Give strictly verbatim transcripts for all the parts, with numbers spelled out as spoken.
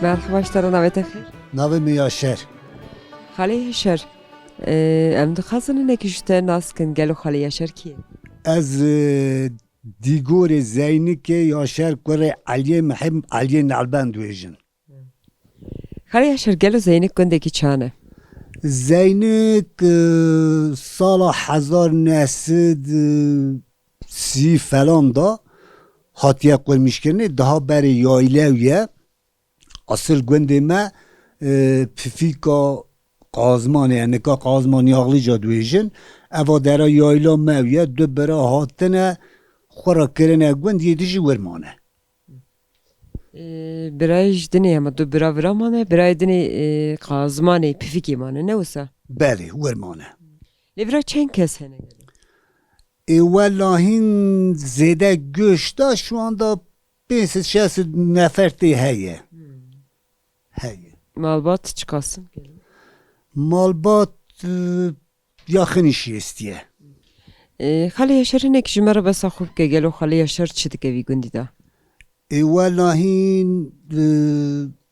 Merhaba, ji te re, navê te xêr? Navê min Yaşar. Xalê Yaşar, e, em dixwazin hinekî ji te nas kin, gelo Xalê Yaşar kî ye? Ez, e, dîgorê Zeynikê Yaşar kurê Eliyê Mihim Eliyê Nalbend dibêjin. Xalê Yaşar, gelo Zeynik gundekî çan e? Zeynik, e, sala hezar neh sed sî falan da hatiye qurmîşkirinê, daha berê yaylew ye. Asil gundê me, e, Pifîka Qazmanê ye, nika Qazman Yaxlîca dibêjin. Eva dera yayla me ye, du bira hatine, xwe re kirine gund, yê dijî wir mane. Ee, birayê ji dinê hema du bira vira mane, birayê dinê, e, Qazmanê, Pifikê mane, ne wisa? Belê, wir mane. Lê vira çend kes hene gelo? Ê, wela hîn zêde göç da, şu anda pênc sed şeş sed nefer tê heye. Hmm. Heye. Malbat çiqas in gelo? Malbat, e, yaxinî şêstiye. Ee, Xalê Yaşar, hinek ji me re besa xwe bike, gelo Xalê Yaşar çi dike vî gundî de? Ê, wela hîn, e,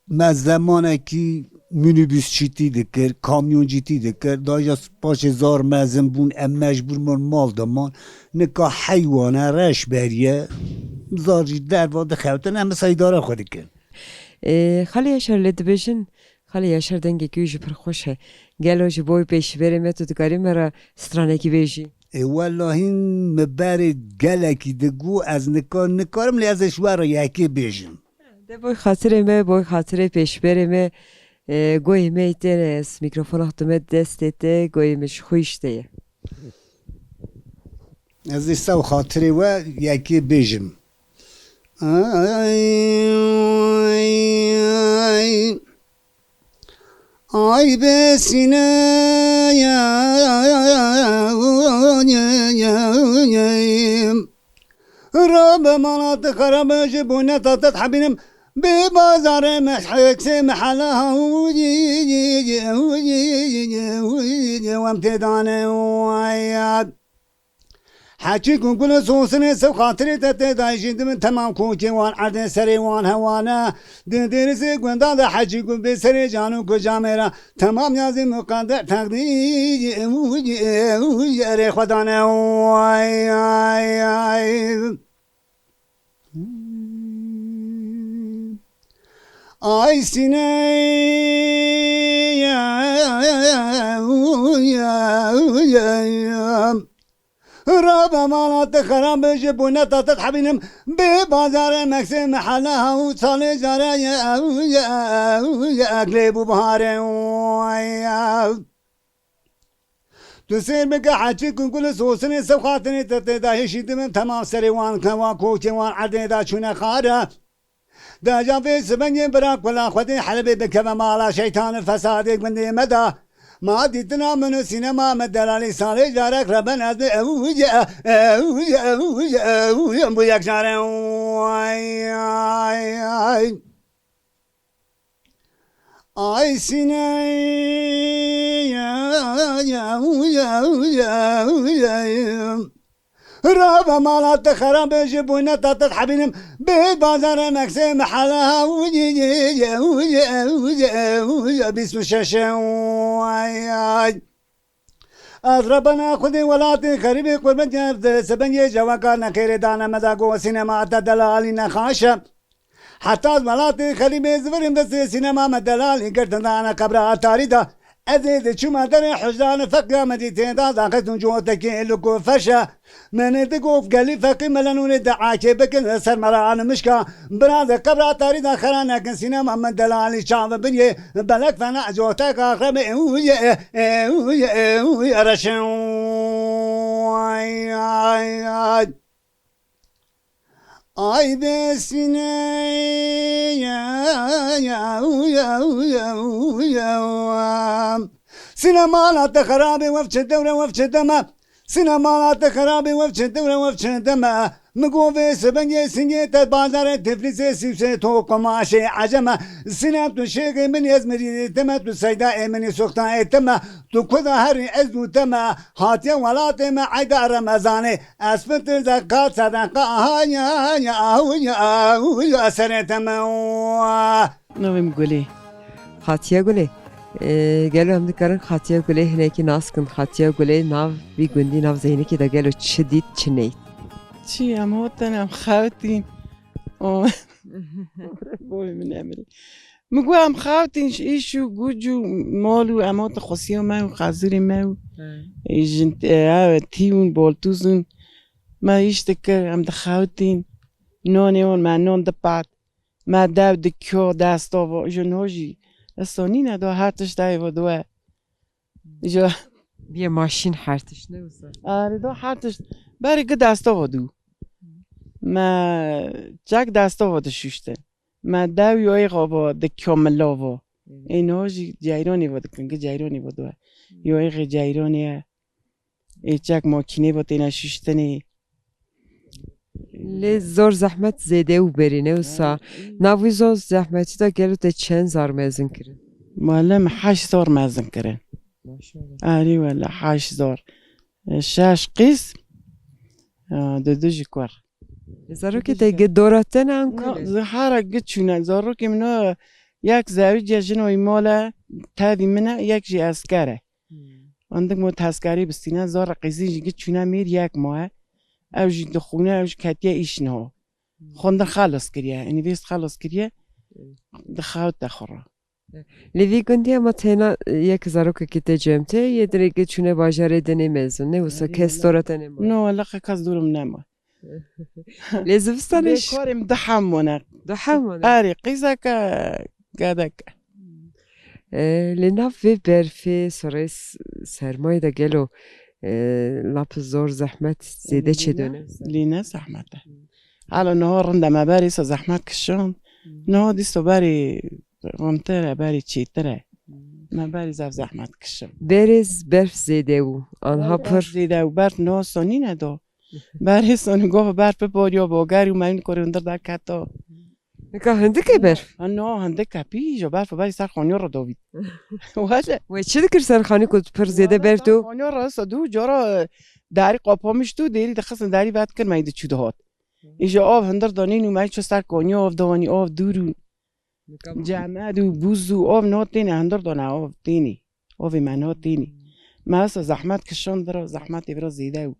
me zemanekî minibus çîtî dikir, kamyon çîtî dikir. Daja paşê zar mezin bûn, em mecbûr bûn mal diman. Nika heywane, reş beriye. Zar jî derva dixewtin, em wisa îdara xwe dikin. Ee, Xalê Yaşar, lê dibêjin, Xalê Yaşar dengekî wî jî pir xweş e. Gelo ji bo wî pêşberê me tu dikarî me re stranekî bêjî? Ê, wela hîn min berê gelekî digot, ez nika nikarim, lê ez ê ji we re yekê bêjim. De boy xatirê me, boy xatirê pêşberê me, e, goyê me têne, ez mîkrofona xwe dime destê te, goyê me ji xwe îşte ye. Ez ê sew xatirê we yekê bêjim. Ay, ay, ay. Ay be sîneyê, rabe mala te xerabe ji bo neta te dihebînim, bi bazarê me heksê mehela, wem tê dane. Heçî ku gul û sosinê sew xatirê te tê dayî jî dibin temam, kokê wan erdê serê wan hewane. Di dêrizê gunda de heçî ku bê serê can û ku camê re temam yazî muqedder teqdîr erê xwe dane. Ay, ay, ay. Ay sîneyê. Rabe mala te xerabe ji bo neta te dihebînim. Bi bazarê meksê mehela û salê jare ye, ye, ye, eglê bû biharê. Tu sêr bike heçî ku gul û sosinê sew xatirê te tê de hişî dibin temam serê wan kewa kokê wan erdê de çûne xare. Deja vê sibengê bira kula xwedê helbê bikeve mala şeytanê fesadê gundê me de. Ma dîtina min û sînema me delalî salê carek reben ez ê ew ye, ew ye, ew ye, ew ye, bu yek care. Ay, ay, ay. Ay sîneyê. Rabe mala te xerabe ji bo neta te dihebînim. Bê bazarê meksê mehela, bîst û şeş. Ay, ay. Ez rebena xwedê welatê xerîbê qurbet, sebengê cewaka nexêrê dane me da, go sînema te delalî nexaşe. Heta ez welatê xerîbê zivirim destê sînema me delalî girtin dane qebra tarî da. Ez ê diçûma derê hujranê feqîya me dî tê da daxistin cotekê li ku ferşe. Menê digot gelî feqî melenûnê diakê bikin li ser me re an mişka. Bira de qebra tarî da xera nekin sînema me delalî çavi biriyê. Belek fena coteka xrebê û ye, û ye, û ye reşin. Ay, ay, ay. Ay be sîneyê. Sînemana te xerabê, wef çi dewre, wef çi deme. Sine mala te xerabê wev çin te wre wev çin te me. Mi govê sibengê singê te bajarê Tiflisê sîsê to komaşê eceme. Sine tu şêxê min ez mirî te me tu seyda ê minî soxta ê te me. Tu kuda herî ez û te me. Hatiye welatê me eyda Remezanê. Ez fitir de qat sedeqa aha ya ya ahu ya ahu ya serê te me. Navê min Gulê. Xatiya Gulê. Ee, gelo em dikarin Xatiya Gulê hinekî nas kin? Xatiya Gulê nav vî gundî, nav Zeynikê de gelo çi dît, çi neyt? Çi, em hatin, em xewtîn. O, boy min emirî. Min got em xewtîn ji îş û guc û mal û em hatin xwesiya me û xezirê me û, e, jin, e, ew, tî û boltûz û me îş dikir, em dixewtîn. Nonê wan me non dipat. Me dew dikyo destava, ji no jî. Esto nîne do her tişt dayê vo do we. Ji Bîye maşîn her tişt ne wisa? Arê do her tişt. Berê gi destava dû. Me çek destava dişuştin. Me dew yo ê xava dikyo milava. Ê no jî ceyranê vo dikin, gi ceyranê vo do we. Yo ê xê ceyranê ye. Ê çek makînê bo têne şiştinê. Lê zor zehmet zêde û berî ne wisa. Nav wî zor zehmetî de gelo te çend zar mezin kirin? Wele min heşt zor mezin kirin. Maşallah. Erê wele heşt zor. Şeş qîz, e, du du jî kur. Zarokê te gi dora te ne an kule? Zihara gi çûne. Zarokê min o yek zewiciye jino wî male tevî min e, yek jî esker e. Hmm. Andik mo teskerî bistîne, zor qîzî jî gi çûne mêr yek ma e. Ew jî dixwîne, ew jî ketiye îş niho. Hmm. Xwendin xelas kiriye, unîversîte xelas kiriye, Hmm. dixewte xwe re. Li vî gundî hema têna yek zarokekî te cem te, yê dirê gi çûne bajarê dinê mezin, ne wisa kes dora te nema? No, wele qe kes dûrim nema. Lê zivistanê Lê ş- karê min du hem wane. Du hem wane? Erê, qîzeke gedeke. E, lê nav vê berfê, sorê s-, sermayê de gelo, e, lap zor zehmet zêde çêdone? Lê ne zehmet e. Hala niha rind e, me berê sa zehmet kişand. Niha dîsa berê rintir e, berê çêtir e. Me berê zaf zehmet kişand. Berê z-, berf zêde bû. Anha Berf pir. Zêde û berf niha sonîne do. Berê sonî gov berf biboriyo bo ger û me wî korê hundir derketo. Nika hindik e berf? Ha, no, hindik e pî, jo berf berê ser xaniyo re dovît. Wele. We çi dikir ser xanî ku pir zêde berf do? Xaniyo re sa dû, cara, e, derî qapamiş dû, derî dixistin derî vet kir me diçû dihat. Îja av hundir danîn û me çi ser kaniya av danî, av dûr û cemed û bûz û av no têne, hundir dane av têne. Avê me no têne. Me esa zehmet kişand vira, zehmetê vira zêde û.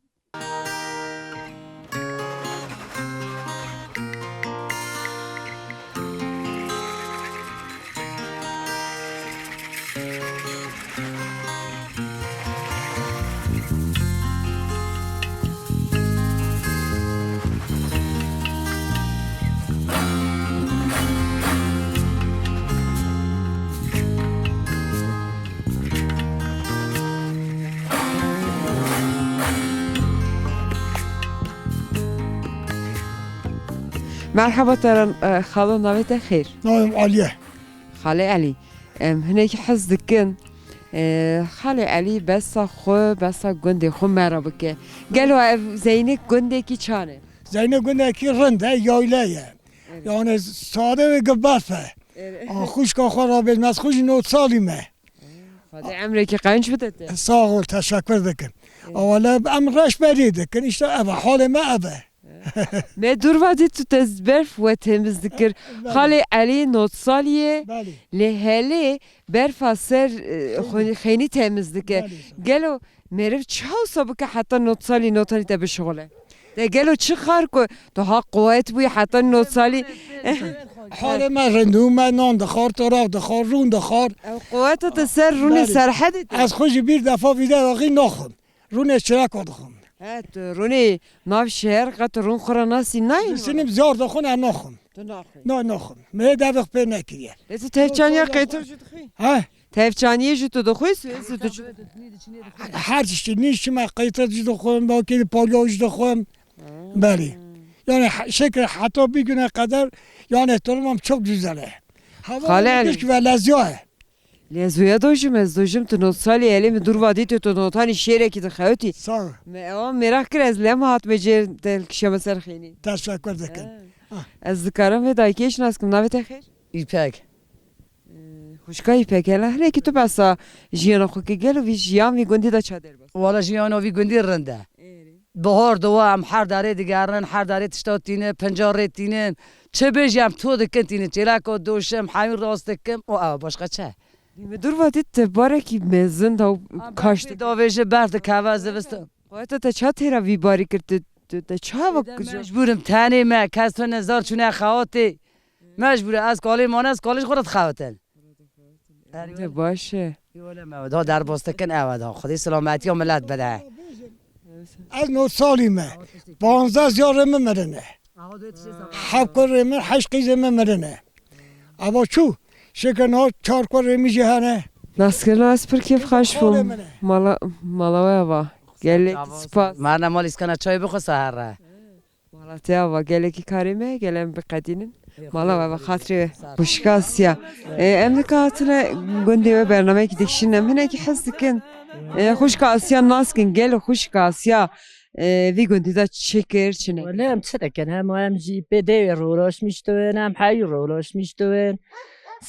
Merhaba te re, e, xalo, navê te xêr? Navê min Elî ye. Xalê Elî, em hinekî hez dikin, e, Xalê Elî besa xwe, besa gundê xwe me re bike. Gelo ev Zeynik gundekî çan e? Zeynik gundekî rind e, yayla ye. Evet. Yani sade ve gibef e. Evet. A, xwişka xwe re bêjim, ez xwe jî nod salî me. Xwedê emrekî qenc bide te. Sağ ol, teşekkür dikim. Evet. A, wele em reşberî dikin, işte ev e, halê me ev e. Me dûr vadî tu te berf we temiz dikir. Belê. Xalê Elî nod salî ye. Belê. Lê helê berfa ser, e, Xeynî. Xeynî temiz dike. Belê. Gelo meriv çi hewsa bike heta nod salî, nod salî te bişixule? Te gelo çi xar ku tu ha quwet bûyî heta nod salî? Halê me rindû, me nan dixwar, toraq dixwar, rûn dixwar. Ew quweta te ser rûnê Belê. Serhedê te. Ez xwe jî bir defa vîde daxî naxwim. Rûnê çireka dixwim. He, tu rûnê nav şeher qet rûn xwe re nasî nayîn? Disinim zar dixwin, ez naxwim. Tu naxwî? Na, naxwim. Me hê devix pê nekiriye. Lê tu tevçaniya qeytir jî dixwî? He? Tevçaniyê jî tu dixwî, swêz tu çi? Her tiştî, nîş çi me qeytir jî dixwim, belkî palya jî dixwim. Ha. Belê. Yani he-, şekil heta bir güne kadar, yani durumum çok güzel e. Hava Xalê Elî. Kışk ve lezya e. Lê ez wê dojim, ez dojim tu not salî, elê min dûr vadî tu, tu notanî şêrekî dixewitî. Sağ ol. Me ewa mêraq kir, ez lem hatime cê te kişeme ser xênî. Teşekkür dikim. Ha. Ez dikarim vê dayikê ji nas kim, navê te xêr? Îpek. Ee, xwişka Îpek, hele hinekî tu behsa jiyana xwe kî, gelo vî jiyan vî gundî de ça derbas? Wala jiyana vî gundî rind e. Êrê. Bihar diwa em her darê digerin, her darê tişta tînin, pinca rê tînin. Çi bêjî em to dikin tînin. Çêleka doşim, hemî rast dikim û ew başqa çi? Dî me dûr va dît barekî mezin da û kaşt. Davêje berf dikeve zivistan. Xweta te ça têra vî barî kir, tu, tu, te ça va kujo? Mecbûr im tenê me, kes tune zar çûne xewatê. Mecbûr e, ez kalê mane, ez kalê ji xwe re dixewitin. Te baş e. Yo, wele me da derbas dikin, ew e da. Xwedê selametiya millet bide. Ez nod salî me. Panzdeh zarê min mirine. Heft kurê min, heşt qîzê min mirine. Eva çû? Şêke niha çar kurê min jî hene. Naskirina ez pir kêfxweş bûm. Mala, mala we ava. Gelek spas. Marna mal îskana çay bixwe sahar re. Mala te ava, gelekî karê me, gel em biqedînin. Mala we ve xatirê we. Xwişka Asya. E, em nika hatine gundê we bernameyekî dikişînin, em hinekî hez dikin. E, xwişka Asya nas kin, gelo xwişka Asya, e, vî gundî de çi kir, çi nekir? Wele em çi dikin, hem em jî pê dêwê rûlaşmîştibin, hem heyî rûlaşmîştibin.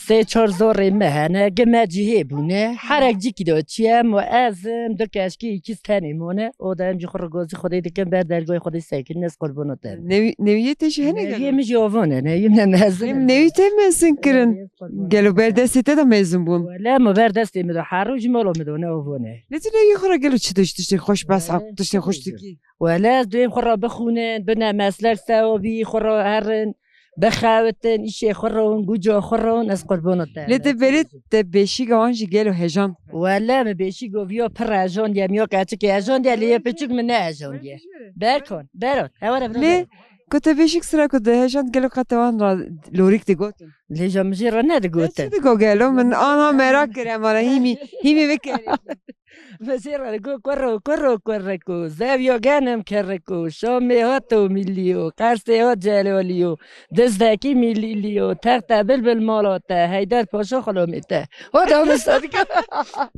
Sê çar zorê me hene, gi me cihê bûne. Herek cîkî de çi ye, em û ez im, du keşkî îkîz tenê mane. O da em jî xwe rigozî Xwedê dikin, ber dergahê Xwedê sekin, ez qurbana te. Newî-, newiyê te jî hene gelo? Newiyê min jî ovan e, newiyê min mezin e. Em newî te mezin kirin. Newiyê qurbana. Gelo ber destê te de mezin bûn? Wele, em ber destê min de, her roj jî mala min de ne ovan e. Lê tu newiyê xwe re gelo çi diş-, tiştên xweş behsa, tiştên xweş dikî? Wele ez duyên xwe re bixwînin, bine meslek sewabî, xwe re herin, bixewitin, îşê xwe re hûn, guca xwe re hûn, ez qurbana te. Lê te berê te beşîga wan jî gelo hejand? Wele min beşîgo viya pir hejandiye, miya keçikê hejandiye, lê yê piçûk min nehejandiye. Berkan, berat, hewa re. Lê ku te beşîk sira ku dihejand gelo qet te wan re lorîk digotin? Lê ja min jê re nedigotin. Çi digo gelo? Min ana merak kir, em ana hîmî, hîmî bikerê. Vizêra digo, "Kurro, kurro, kurriko, zevya genim kerriko, Şamê hato milîyo, Qersê hat celolîyo, dizdekî milîlîyo, texte bilbil mala te, Heyder Paşa xulamê te." O da min sadika.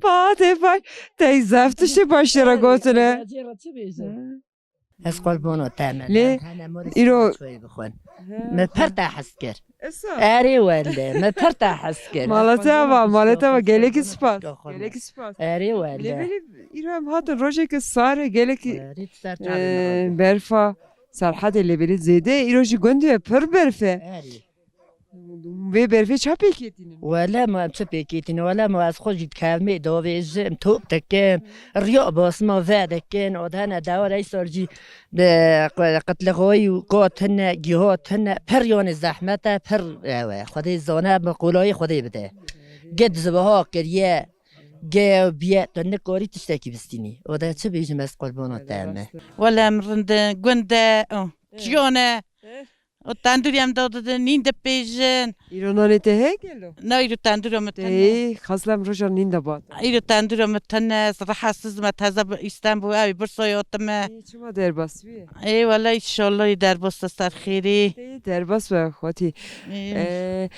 Pa, tê baş, tey zef tiştê baş jê re gotine. Vizêra çi bêje? Ez qurbana te me. Lê îro çayê bixwin. He. Me pir te hez kir. Esa. Erê wele, me pir te hez kir. Mala te ava, mala te ava, gelekî spas. Gelekî spas. Erê wele. Lê belê îro em hatin rojeke sar e, gelekî, erê, tu ser çavê min, e, berfa Serhedê lê belê zêde, îro jî gundê pir berf e. Erê. Vê berfê ça pêkêtînin? Wele ma em çi pêkêtînin? Wele ma ez xwe jî dikevmê davêjim, top dikim, riya basma ve dikin, o dene dewar ey sar jî de qe-, qetlixayî û got hene, gihat hene, pir yanê zehmet e, pir ew e. Xwedê zane, bi qolayî Xwedê bide. Ged zibeha kiriye, ge biye, tu nikarî tiştekî bistînî. O de çi bêjim ez qurbana te me. Wele em rindin, gund e, oh, çiyan e. Eh. O tendûrê em dadidin, nîn dipêjin. Îro nanê te heye gelo? Na, îro tendûra min tune. Tê, xasla em roja nîn de bat. Îro tendûra min tune, ez rehetsiz me, teze bi Îstanbul, ew ê Bursayê hatime. Ê, çima derbas bî? Ê, wele, înşallah ê derbas de ser xêrê. Ê, derbas be, xwetî. Ê. Ê,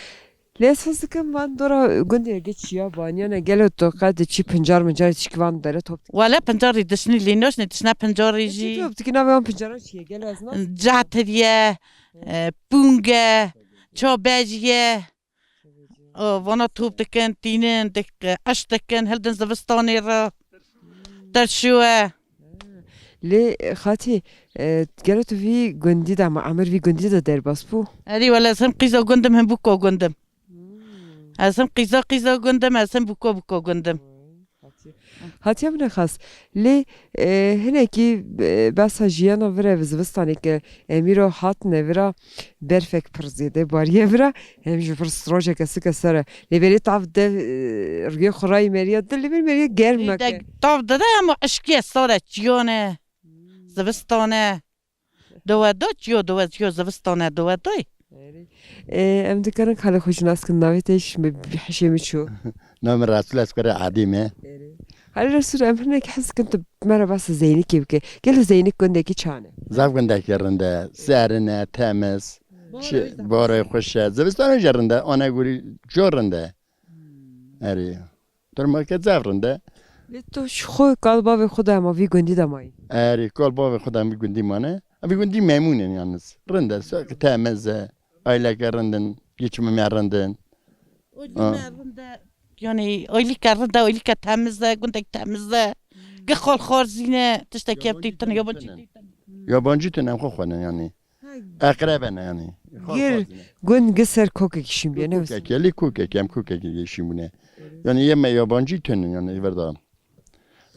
lê ez his dikim van dora gundê ge çiya baniyane, gelo tu qet çi pincar mincar çikvan dere top. Wele pincarî dişnî lê naşnê, dişne pincarî jî. Çi top dikî navê wan pincara çi ye? Gelo ez nas. Catirî ye. E, pûng e, çabecî ye. O, vana top dikin, tînin, dik-, eş dikin, hildin zivistanê re. Terşû e. Lê, e, xatî, e, gelo tu vî gundî de, ma emir vî gundî de derbas bû? Erî, wele ez him qîza gund im, him bûka gund im. Hmm. Ez him qîza qîza gund im, ez him bûka bûka gund im. Hatiye. Hatiye min xas. Lê, e, hinekî, e, behsa jiyana vir e, zivistanê ke em îro hatine vira, berfek pir zêde bariye vira, em ji vir rojeke sike ser e. Lê belê tav de, e, rûyê xwe rayî meriya dil, lê belê meriya germ nake. Tav de de hema eşkiye sar e, çiyan e, zivistan e. Dowe do çiyo, dowe çiyo, zivistan e, dowe doy. Erê. Ê, em dikarin xalê xwe jî nas kin, navê te jî bi, bi hişê min çû. Navê min Resul, ez kurê Edî me. Erê. Xalê Resul, em hinek hez kin tu me re behsa Zeynikê bike. Gelo Zeynik gundekî çan e? Zaf gundekî rind e, serin e, temiz. Çi, barê xweş e. Zivistan jî rind e, anegurî co rind e. Hmm. Erê. Turmeke zaf rind e. Lê tu ji xwe kal bavê xwe de hema vî gundî de mayî? Erê, kal bavê xwe de em vî gundî mane. Em vî gundî memnûn in yalnız. Rind e, sa-, temiz e. Aileke rind in, geçimê me rind in. Ailî Ha. me rind e. Yani ailîke rind e, ailîke temiz e, gundek temiz e. Gi xal xarzîne, tiştekî ev tîtin, yabancî tîtin. Yabancî tune em xwe xwe ne yani. Ha. Eqrebe ne yani. Xal Gir xarzîne. Gund gi ser kokekî şîn bîye, ne wisa? Kokek, yelî kokek, em kokekî şîn bûne. Yani yê me yabancî tune yani verda.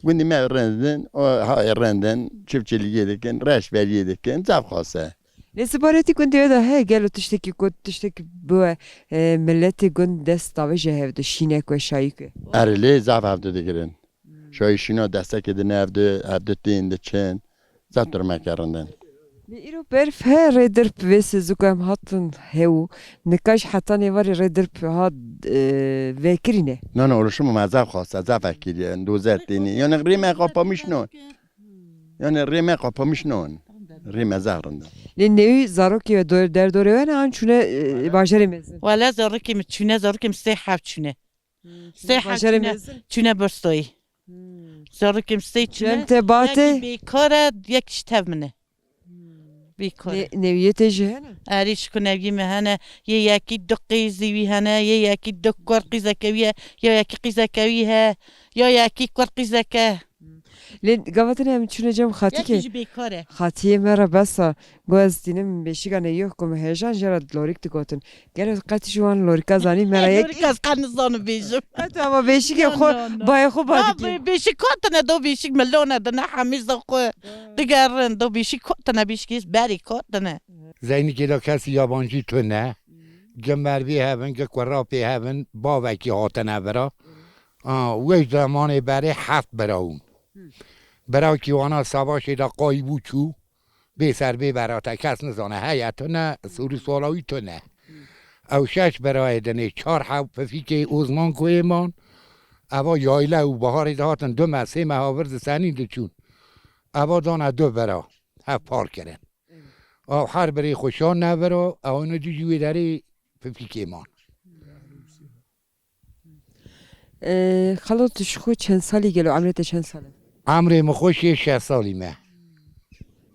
Gundî me rendin, o ha rendin, çiftçilîgê dikin, reşberiyê dikin, zaf xas e. Lê zibaretî gundê we de heye gelo tiştekî ku tiştekî bi we, e, miletê gund dest davêje hevdu, şînek we, şayîk we? Erê lê zaf hevdu digirin. Hmm. Şayî şîna destekê dine hevdu, hevdu tên diçin. Zaf turmeke rind in. Lê îro berf he rê dirp vê sêzûka em hatin hew û nika ji heta nêvarê rê dirp ha, e, vekirîne. Na, na, oluşum me zaf xas e, zaf vekirî ye, dozer tênî. Yani rê me kapamiş non. Yani rê me kapamiş non. Rê me zaf rind e. Lê newî zarokê we dor-, derdorê we ne an çûne, e, bajarê mezin? Wele zarokê min çûne, zarokê min sê heb çûne. Hmm, Sê çûne heb bajarê çûne, mezin? Çûne Burstoyî. Hmm. Zarokê min sê çûne. Çend te bate? Yekî bêkar e, yek ji tev min e. Hmm. Bêkar e. Ne-, newiyê te jî hene? Erê, ji ku newiyê me hene. Yê yekî du qîzî wî hene, yê yekî du kur qîzeke wî ye, yê yekî qîzeke wî he, ya yekî kur qîzeke. Hmm. Lê gava din em çûne cem Xatîkê. Yekî jî bêkar e. Xatiyê me re besa. Got ez tînim bêşîga neyî ku min hejan jê re lorîk digotin. Gelo qet ji wan lorîka zanî me re yek. Lorîka ez qet nizanim bêjim. Qet ama bêşîgê xwe, bayê xwe ba dikî. Bêşîg katine do bêşîg milone dine hemîza xwe. Digerin do bêşîg katine bêşîgê berî katine. Zeynîkê de kesî yabancî tune. Gi mervî hevin, gi kurapê hevin, bavekî hatine vira. A, wê zemanê berê heft bira bûn. Birakî wana savaşê de qayî bû çû. Bê ser bê berate kes nizane, heye tune, sûrî sola wî tune. Ew şeş birayê dinê, çar hew pifîkê Ozman koyê man. Eva yayle û baharê dihatin du meh, sê meha vir disenîn diçûn. Eva dane du bira, hev par kirin. Ew her birê xwe şan nevira, ew ne dijî wê derê pifîkê man. Ee, xalo, tu ji xwe çend salî gelo? Emrê te çend sal e? Emrê min xwe şêst şeş salî me.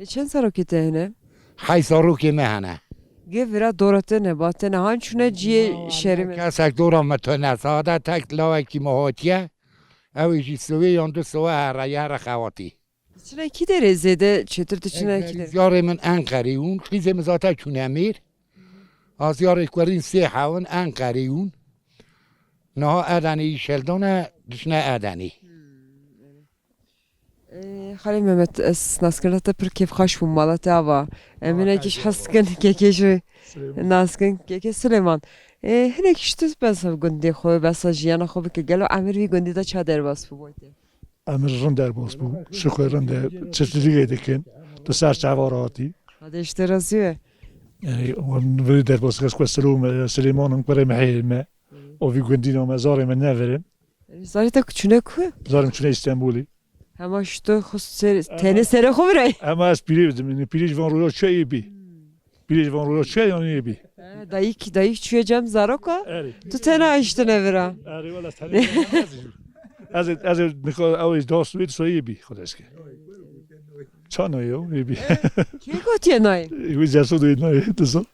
Lê çend zarokê te hene? Heyt zarokê me hene. Gê vira dora te ne, ba te ne han çûne ciyê şerê me? Kesek dora me tune, sade tek lawekî me hatiye. Ew ê jî siwê yan du siwe here, here xewatî. Diçine kî derê zêde çêtir diçine kî derê? Ziyarê min Enqerê ûn, qîzê min zate çûne mêr. A ziyarê kurîn sê hewin Enqerê ûn. Niha Edenê îşel dane, diçine Edenê. Ee, Xalê Mehmet, ez naskirina te pir kêfxweş bûm, mala te ava. Em hinekî ji hez dikin, kekê ji naskin, kekê Silêman. Ee, hinekî ji tu besa gundê xwe, besa jiyana xwe bike. Gelo emir vî gundî de ça derbas bû boy te? Emir rind derbas bû. Şixwe rind e. Çiftçilikê dikin. Tu ser çava rahatî. Hadi işte razî we. Yani, wan vî derbas kes ku Silêm-, Silêman in kurê me heyê me. O vî gundî name zarê me nevirin. Zarê te ku çûne ku? Zarê min çûne Îstenbulê. Hema ji tu xwe ser, tenê serê xwe virayî. Hema ez pîrê bidim. Pîrê ji van roja çûye yê bî. Pîrê ji van roja çûye yan yê bî. He, dayîk, dayîk çûye cem zaroka. Erê. Tu tena hiştine vira. Erê, wela tenê ez, ez, ez nika ew ê dost wê soyê bî, Xwedê eske. Ça nayê o, yê bî. Kê gotiye nayê? Wê Ceso doyê nayê, tu zan.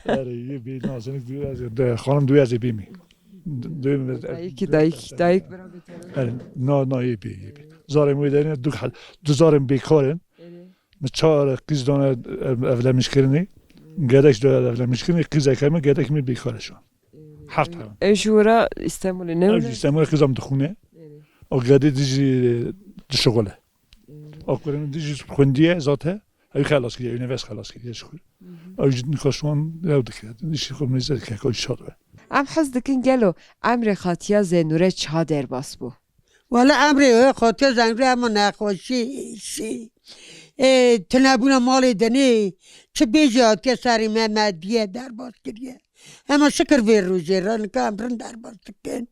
Erê, yê bî, nazinik diyor, ez, de, xanim diyor, ez ê bî mi. Dayîkî, dayîk, dayîk bira bêtene. Erê, na, na, yê bî, yê bî. Zarê wê derine du, du zarên bêkar in. Erê. Mi çar qîz dane ev-, evlenmiş kirinê. Gedek ji evlenmiş kirinê, qîzeke min, gedek min bêkar e şu an. Heft hev. Ew ji wira Îstanbulê ne wile? Ew ji Îstanbulê qîza min dixwîne. Erê. O gedê dijî dişixule. Erê. O kurê dijî xwendiye zate. Ew xelas kiriye, ew nefes xelas kiriye ji xwe. Ew jî nika şu an ew dike. Îşê xwe mêze dike, ew şad be. Em hez dikin gelo emrê xatiya Zênûre çiha derbas bû? Wele emrê wê xatiya Zênûre hema nexweşî, îşî, ê, tunebûna malê dinê, çi bêjî hatiye serê me, me diye derbas kiriye. Hema şikir vê rojê re, nika em rind derbas dikin.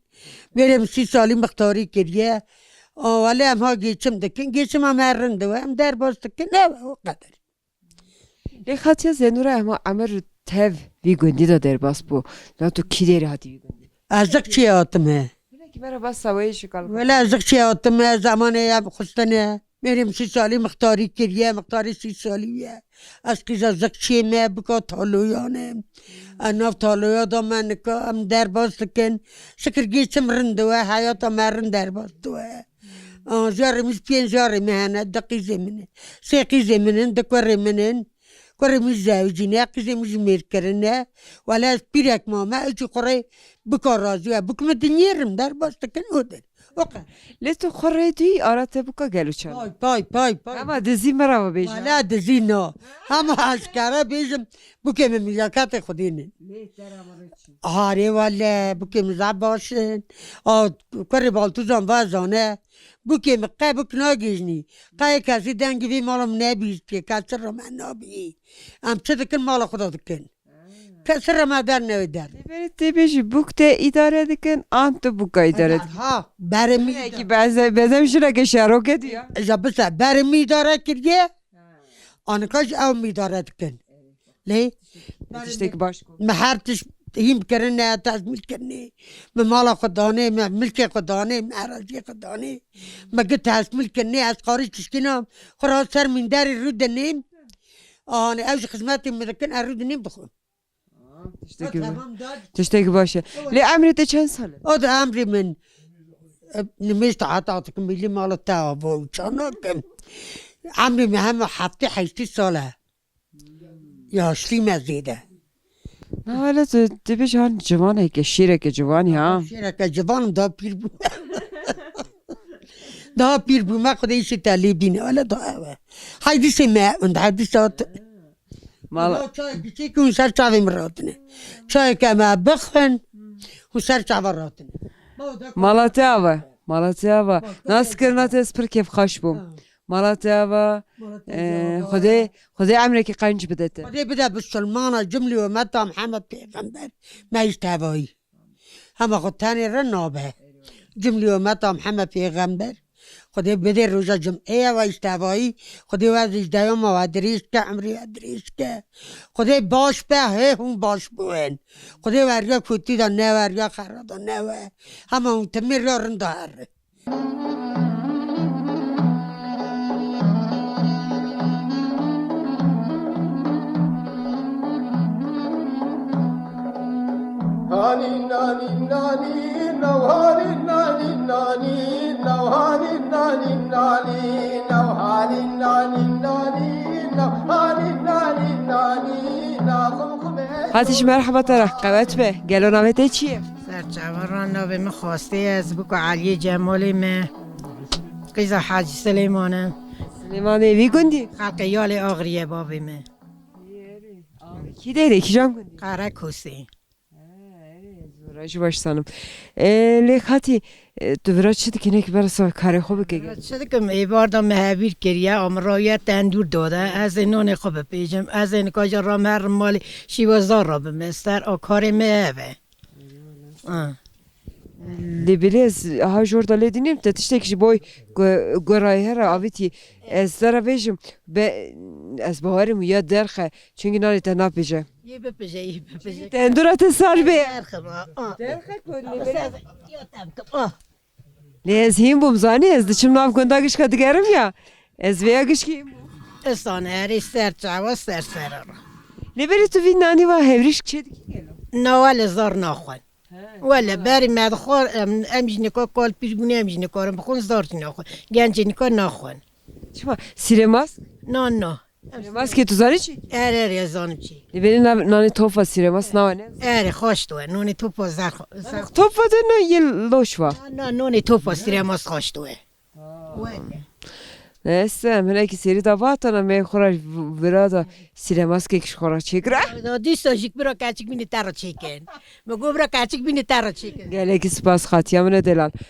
Vêrê min sî salî mixtarî kiriye. A, wele em ha geçim dikin, geçima me rind e, em derbas dikin, ew e, o qeder. Lê xatiya Zênûre hema emir tev vî gundî de derbas bû. Na tu kî derê hatî vî gundî? Ez ziq çi hatime. Hinekî Merhaba, sawayê şikal. Wela ziqçê hatime, zamanê em xistine. Mêrê min sî salî mixtarî kiriye, mixtarî sî salî ye. Ez qîza ziqçê me bika taloyan im. Ev nav taloya da me nika em derbas dikin. Şikir gê çim rind we, heyata me rind derbas diwe. Aa, jarê min jî pênc jarê me hene, di qîzê min in. Sê qîzê min in, di kurê min in. Kurê min jî zewicîne, qîzê min jî mêr kirine. Wele ez pîrek mame, ez jî xurê bika razî ye. Bik min dinyê rim derbas dikin û dir. O qe- Lê tu xurê dî ara te bika gelo çawa? Pay, pay, pay, pay. Hema dizî me ra bêje. Wala dizî no. Hema eşkere bêjim, bikê min mîlaketê xwedî nin. Lê te ra me çi? Harê wele, bikê min zaf baş in. A, kurê Baltuzan va zane. Bikê min qe bik nagêjnî. Qe kesî dengê vî mala min nebîstiye, kesî ra me nabî. Em çi dikin, mala xwe da dikin. Kesî ra me der newê der. Lê berê tê bêjî bûk te îdare dikin, an tu bûka îdare dikin? Ha, berê min Belkî beze-, bezem jineke şeroke diya. Ja bise, berê min îdare kiriye. Anika jî ew min îdare dikin. Lê Tiştek baş got. Me her tişt hîn kirine, tezmîl kirine. Me mala xwe danê, me milkê xwe danê, me eraziyê xwe danê. Me gi tezmîl kirine, ez qarî tişkîna xwe ra ser minderê rû dinêm. Anê ew ji xizmetê min dikin, ez rû dinêm dixwim. Tiştekî, tiştekî baş e. Lê emrê te çend sal e? O da emrê min, e, nimêj taeta dikim, milî mala te ava û çanakim. Emrê min hema heftê heştê sal e. Yaşlî me zêde. Na hele tu dibêj han civaneke, şêreke civanî ha. Şêreke civanim, daha pîr bûme. Daha pîr bûme, Xwedê îşê te lê bîne. Hele daha ew e. Heydîsê me und, heydîsa t-, Mala- Daha çayê kiçik hûn ser çavê min ratine. Çayeke me bixwin, hûn ser çava ratine. Mala te ava, mala te ava. Nas kirina te ez pir kêfxweş bûm. Ha. Mala te ava, Mala te e, ava. Xwedê, Xwedê emrekî qenc bide te. Xwedê bide bisilmana, cimlî ûmeta Mihemed Pêxember, me îştevayî. Hema xwe tenê re nabe. Cimlî ûmeta Mihemed Pêxember, Xwedê bidê roja cim'ê ev îştevayî. Xwedê we zî ji dewama we dirêj ke, emrê we dirêj ke. Xwedê baş be, hê hûn baş bûn. Xwedê we riya kotî da ne we, riya xera da ne we. Hema hûn timê riya rind da here. Hatîş, merheba te re, qewet be. Gelo navê te çi ye? Serçava ra navê min Xwastê ye, ez bûka Eliyê Cemalê me. Qîza Hacî Silêman e. Silêmanê vî gundî? Xelkê Yalê Axriyê bavê me. Kî derê, kîjan gundî? Qerekosê. Zora jî baş sanim. E, lê Xatî, e, tu vira çi dikî, nek bersa karê xwe bike gel. Çi dikim, êvar da me hevîr kiriye, a min rawiye tendûr dade. Ez ê nonê xwe bipêjim. Ez ê nika jî ra me herim malê şîwazar ra bime. Ser a karê me ev e. Ha. Lê bilê ez ha jor da lê dinêm, te tiştek ji boy gu-, gurayê here avîtî. Ez te re bêjim, be, ez bawerim ya derxe, çunkî nanê te napêje. Yê bipije, yê bipije. Tendura te sar be. Derxe ma, a. Derxe ku lê bilê. Ya tem kim, a. Lê ez hîn bûm, zanî, ez diçim nav gunda gişka digerim ya. Ez vêya gişkî hîn bûm. Istan erê ser çawa ser ser ra. Lê berê tu vî nanî va hevriş çê dikî gelo? Na wele zar naxwen. He. Wele berî me dixwar, em, em jî nika kal pîr bûne, em jî nikarin bixwin, zar jî naxwin. Gencê nika naxwin. Çima? Sîrê mask? Na, na. Sîrê maskê tu zanî çi? Erê, erê, ez zanim çi. Lê berê na-, nanê tofa sîrê mask nawe ne? Erê, xweş diwe. Nonê tofa zer xwe-, zer xwe- Tofa de na yê loş va. Na, na, nonê tofa sîrê mask xweş diwe. Wele. Neyse, em hinekî serî da vatana me xwe ra v-, vira da sîrê maskek ji xwe ra çêkira. Da dîsa jî bira keçik bînî te ra çêkin. Me got bira keçik bînî te ra çêkin. Gelekî spas Xatiya min e delal.